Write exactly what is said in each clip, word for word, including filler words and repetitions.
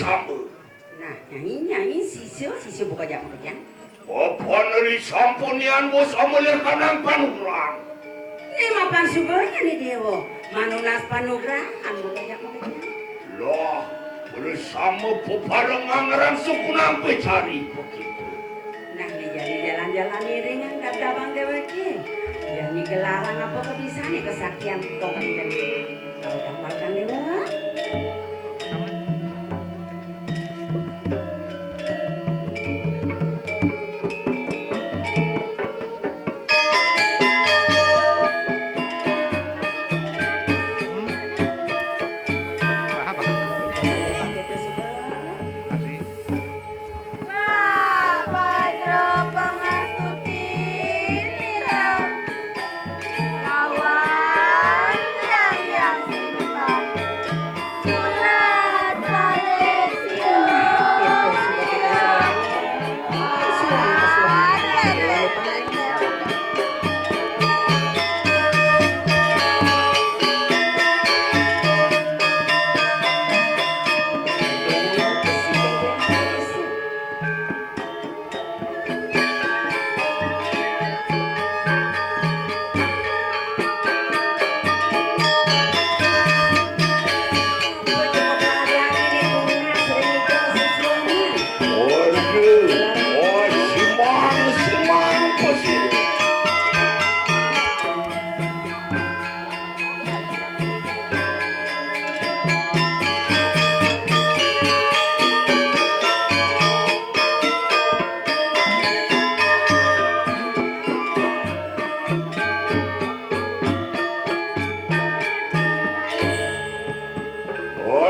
Sama. Nah, nyai, nyai, sisya, sisya buka jam kerja. Bapak neri sampunian bos amalih kanang panugrahan. Ini mapan suganya ni Dewa. Manunas panugrahan buka jam kerja. Lah, bersama peparengan ngarang sukunang pecari begitu. Nah, ini jadi jalan-jalan iringan kata Bang Dewa ki. Jadi gelaran apa kebisaannya kesaktian tong jadi. Tahu tambahkan Dewa.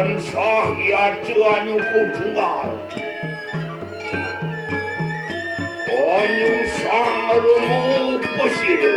Tansah yatra nyukup tunggal. Banyu sang remu pesir.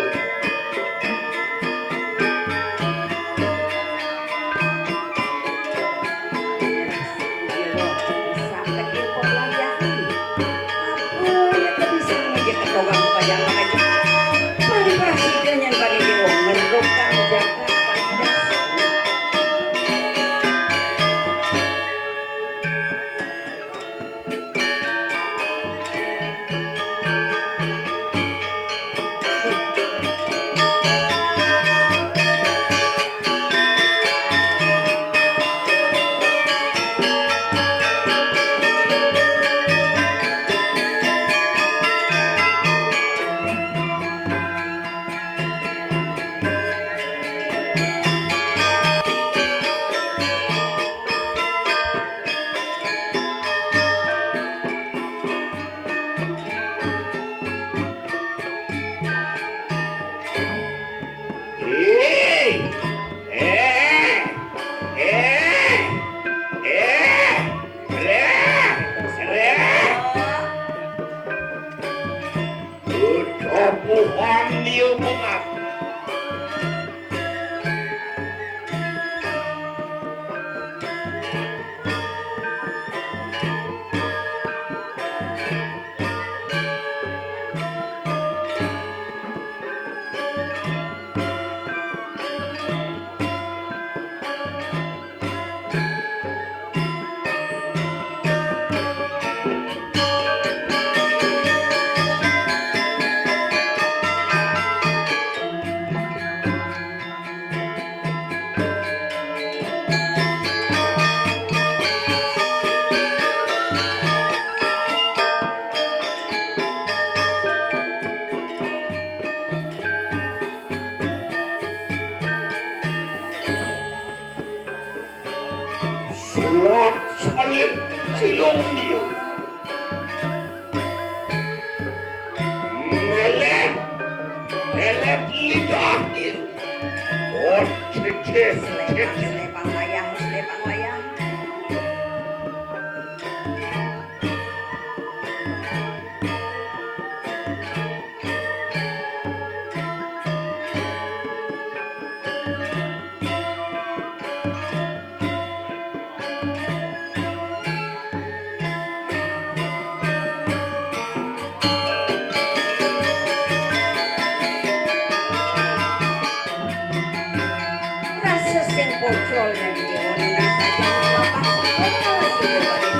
Eh, eh, eh, eh, reh, reh. Kecapuhan dia bungat. Surat salib silung dia. Melet, melet lidah dia. Oh, cicit, cicit. Selepang layah, selepang layah. Rasa sing pocol nang di ono rasa jam lapan sepuluh sudah pada